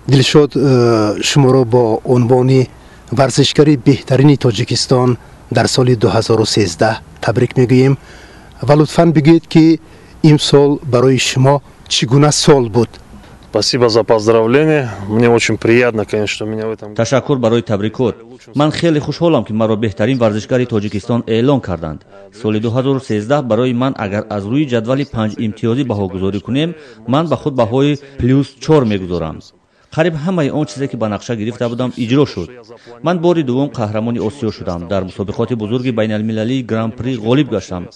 Дилшод, шуморо бо унвони варзишгари беҳтарини Тоҷикистон дар соли 2013 табрик мегӯем ва лутфан бигӯед, ки имсол барои шумо чӣ гуна сол буд? Спасибо за поздравление. Мне очень приятно, конечно, что меня в этом... Ташаккур барои табрикот. Ман хеле хушҳолам, ки маро беҳтарин варзишгари Тоҷикистон эълон карданд. Соли 2013 барои ман, агар аз рӯи ҷадвали панҷ имтиёзӣ баҳогузорӣ кунем, ман ба худ баҳои плюс чор мегузорам. Қариб ҳамаи он чизе, ки ба нақша гирифта будам, иҷро шуд. Ман бори дуввум қаҳрамони Осиё шудам, дар мусобиқоти бузурги байналмилалии Гран-при ғолиб гаштам.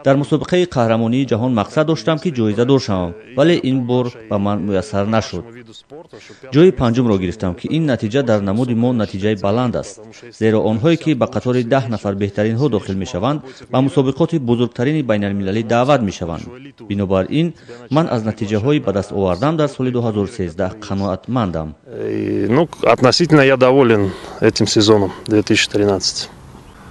Дар мусобиқаи қаҳрамонии ҷаҳон мақсад доштам, ки ҷоизадор шавам, вале ин бор ба ман муяссар нашуд. Ҷои панҷумро гирифтам, ки ин натиҷа дар намуди мо натиҷаи баланд аст, зеро онҳое, ки ба қатори 10 нафар беҳтаринҳо дохил мешаванд, ба мусобиқоти бузургтарини байналмилалӣ даъват мешаванд. Бинобар ин ман аз натиҷаҳои ба даст овардам дар соли 2013 қаноатмандам. Ну, относительно я доволен этим сезоном 2013.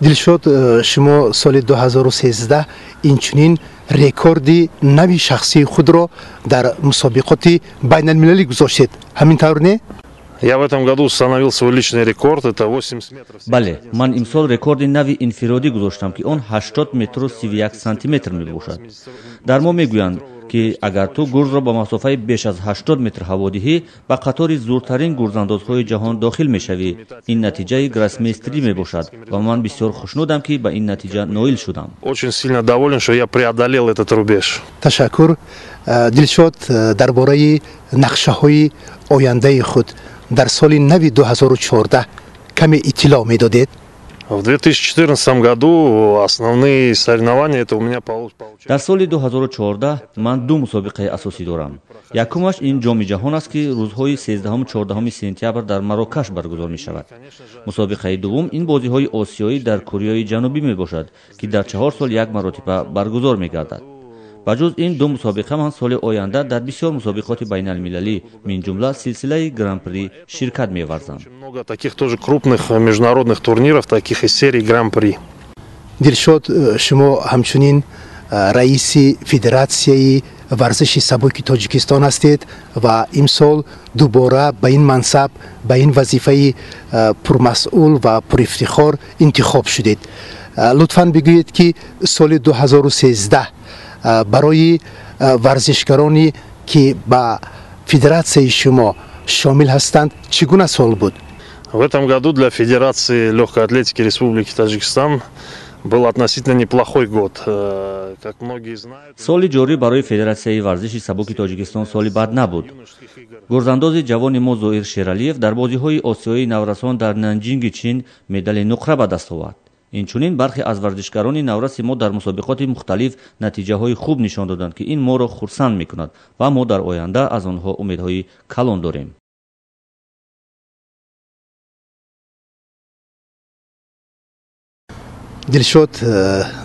Дилшод, шумо соли 2013 инчунин рекорди нави шахсии худро дар мусобиқоти байналмилалӣ гузоштед, ҳамин тавр не? Я в этом году установил свой личный рекорд, это 80 метров. Бале, ман имсол рекорди нави инфиродӣ гузоштам, ки он 80 метру 31 сантиметр мебошад. Дар мо мегӯянд, ки агар ту гурзро ба масофаи беш аз 80 метр ҳаво диҳӣ, ба қатори зуртарин гурзандозҳои ҷаҳон дохил мешавӣ. Ин натиҷаи гроссмейстерӣ мебошад ва ман бисёр хушнудам, ки ба ин натиҷа ноил шудам. Очень сильно доволен, что я преодолел этот рубеж. Ташаккур. Дилшод, дар бораи нақшаҳои ояндаи худ дар соли нави 2014 каме иттилоъ медодед? В 2014 году основные соревнования это у меня получается. Дар соли 2014 ман ду мусобиқаи асосӣ дорам. Якумаш ин Ҷоми ҷаҳон аст, ки рӯзҳои 13-14 сентябр дар Марокаш баргузор мешавад. Мусобиқаи дуввум ин бозиҳои осиёӣ дар Кореяи Ҷанубӣ мебошад, ки дар 4 сол як маротиба баргузор мегардад. Ба ҷуз ин ду мусобиқа ман соли оянда дар бисёр мусобиқоти байналмилалӣ, минҷумла силсилаи Гран-при, ширкат меварзам. Много таких тоже крупных международных турниров, таких из серии Гран-при. Дилшод, шумо ҳамчунин раиси Федератсияи варзиши сабуки Тоҷикистон ҳастед ва имсол дубора ба ин мансаб, ба ин вазифаи пурмасъул ва пурифтихор интихоб шудед. Лутфан бигӯед, ки соли 2013 барои варзишгароне, ки ба федератсияи шумо шомил ҳастанд, чӣ гуна сол буд? В этом году для Федерации легкой атлетики Республики Таджикистан был относительно неплохой год. Как многие знают... Соли ҷорӣ барои Федератсияи варзиши сабуки Тоҷикистон соли бад набуд. Гурзандози ҷавони мо Зоир Шералиев дар бозиҳои осиёии наврасон дар Нанҷинги Чин медали нуқра ба даст овард. Инчунин бархе аз варзишгарони навраси мо дар мусобиқоти мухталиф натиҷаҳои хуб нишон доданд, ки ин моро хурсанд мекунад ва мо дар оянда аз онҳо умедҳои калон дорем. Дилшод,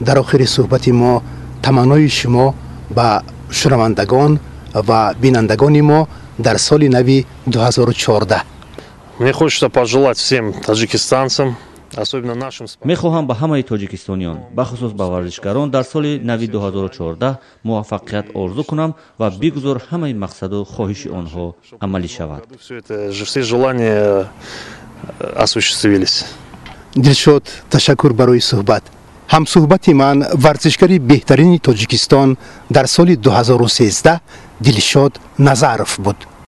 дар охири суҳбати мо таманнои шумо ба шунавандагон ва бинандагони мо дар соли нави 2014? Мне хочется пожелать всем таджикистанцам, особенно нашим Мехоҳам ба ҳамаи тоҷикистониён, бахусус ба варзишгарон, дар соли нави 2014 муваффақият орзу кунам ва бигузор ҳамаи мақсаду хоҳиши онҳо амалӣ шавад. Все это, все желания осуществились. Дилшод, ташаккур барои суҳбат. Ҳамсуҳбати ман варзишгари беҳтарини Тоҷикистон дар соли 2013 Дилшод Назаров буд.